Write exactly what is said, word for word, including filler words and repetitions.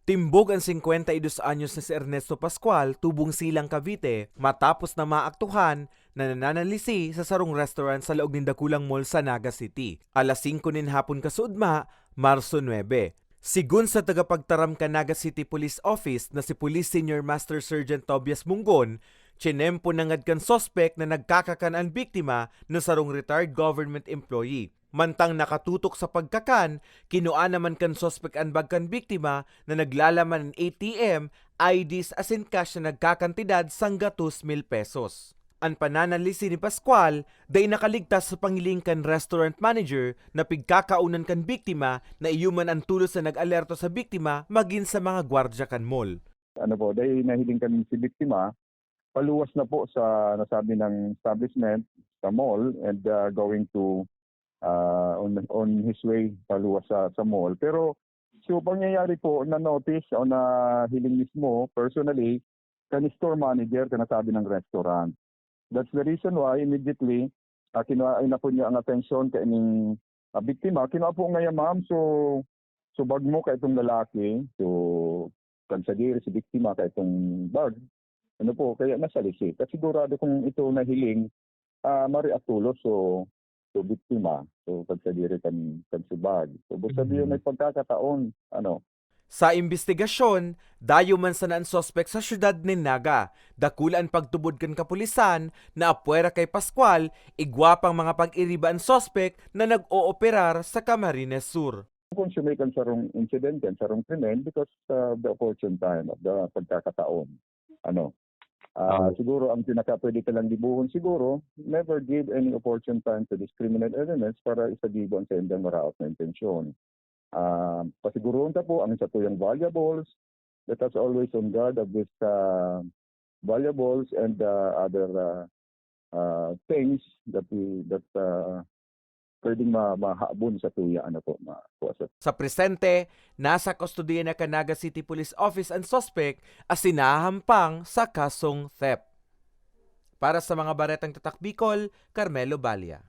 Timbog an singkwenta y dos anyos na si Ernesto Pascual, tubong Silang, Cavite, matapos na maaktuhan na nananalisi sa sarong restaurant sa laog nin dakulang mall sa Naga City, alas singko nin hapon kasuodma, Marso nuebe. Sigon sa tagapagtaram kan Naga City Police Office na si Police Senior Master Sergeant Tobias Munggon, tsinempo nanggad kan suspek na nagkakakan an biktima na sarong retired government employee. Mantang nakatutok sa pagkakan, kinua naman kan suspek an bag kan biktima na naglalaman nin A T M, I Ds asin cash na nagkakantidad sanggatos mil pesos. An pananalisi ni Pascual dai nakaligtas sa pangiling kan restaurant manager na pigkakaonan kan biktima na iyo man an tolos na nag-alerto sa biktima magin sa mga gwardya kan mall. Ano po, dai nahiling kan si biktima, paluwas na po sa nasabi ng establishment, sa mall, and uh, going to uh, on, on his way paluwas sa, sa mall. Pero so pangyayari po, na-notice o nahiling mismo personally kan store manager kan nasabi ng restaurant. That's the reason why immediately uh, kinuha na po niya ang atensyon kaining uh, biktima. Kinuha po ngayon, ma'am, so subag mo ka itong lalaki, so kan sadiri si biktima ka itong bag. Ano po, kaya nasalisi. Kasi sigurado kung ito nahiling, ah, mareact tulos so so biktima, so kan sadiri kan kan subag. So basta Mhm. May pagkakataon, ano. Sa imbestigasyon, dayo man sana an suspek sa siyudad nin Naga. Dakula an pagtubod kan kapulisan na apwera kay Pascual, igwa pang mga pag-iriba an suspek na nag-ooperar sa Camarines Sur. Consumate ang sarong insidente, ang sarong krimen because of the opportune time, of the pagkakataon. Ano, ah, Ah. Siguro ang pinaka pwede ka lang gibohon siguro, never give any opportune time to these criminal elements para isagibo ang saindang maraot na intensyon. Ah, pasiguroon ta po ang satuyang valuables. Let us always on guard of these ah, valuables and ah, other ah, ah, things that we that ah, pwedeng ma- mahabon sa tuya, ano po, ma- po, sir. Sa presente, nasa kustodiya na kan Naga City Police Office an suspek asin nahahampang sa kasong theft. Para sa mga Baretang Tatak Bicol, Carmelo Balia.